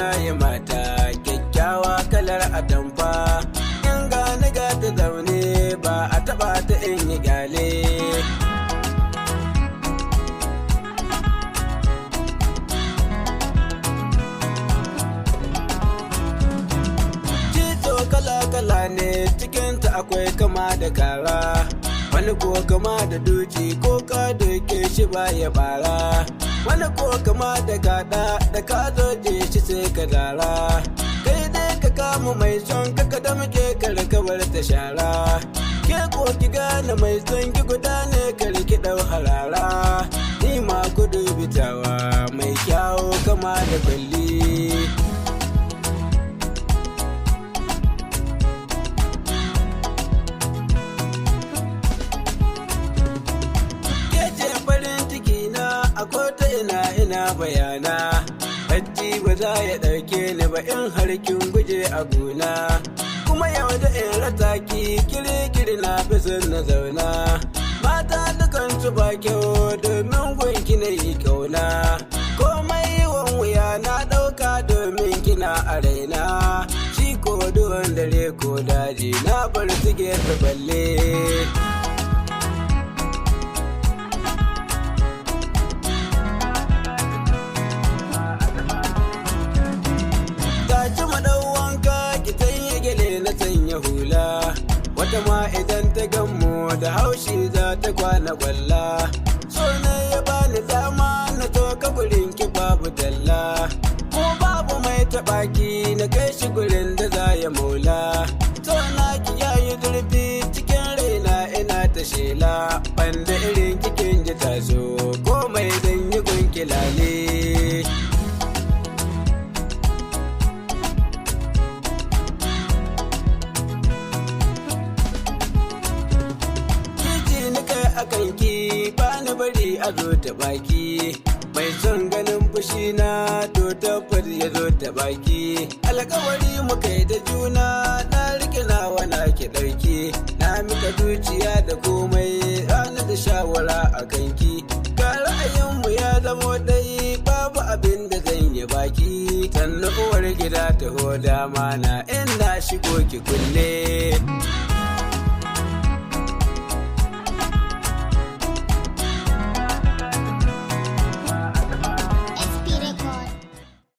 na yi mata kyakkyawa kalar atamfa. In gani ga ta zaune ba a taɓa ta in yi gyale. Tito kala-kala ne, cikinta akwai kama da kara. Wani ko kama da duci, ko ka doke shi ba ya bara. Wani ko kama da kada, da ka doje shi sai ka dara. Kai dai ka kama mai son ka, ka damke kar ka bar ta shara. Ke ko ki gane mai son ki guda ne, kar ki dau harara. Ni ma kudu bitawa mai kyawo kama da kwalli. Ke farin ciki na a kota ina ina bayana. Bacci ba za ya ɗauke ni ba in har kin guje a gona. Kuma yau da in rata ki kiri-kiri na fi son na zauna. Mata dukan su ba kyau domin gunki na yi kauna. Komai yawan wuya na ɗauka domin kina a raina. Shi ko duwan dare ko daji na bar su gefe balle. Tashi mu ɗau wanka, ki sanya gele na sanya hula. Wata ma idan ta gammu da haushi za ta kwana kwalla. So ne ya bani dama na toka gurin ki babu talla. Ko babu mai taɓa ki na kai shi gurin da za ya maula. So na ki yayi zurfi cikin raina ina ta shela. Banda irin kikin ji taso komai zan yi gunki lale. Titi ni kai akan ki ba ni bari a zo ta baki. Mai son ganin fushi na to tabbas ya zo ta baki. Alkawari mu kai da juna, na rike nawa na ki ɗauki. Na mika zuciya da komai ranar da shawara a kanki. Ga ra'ayinmu ya zamo ɗai, babu abin da zan yi baki. Sannu uwar gida, taho dama na, ina shigo ki kulle.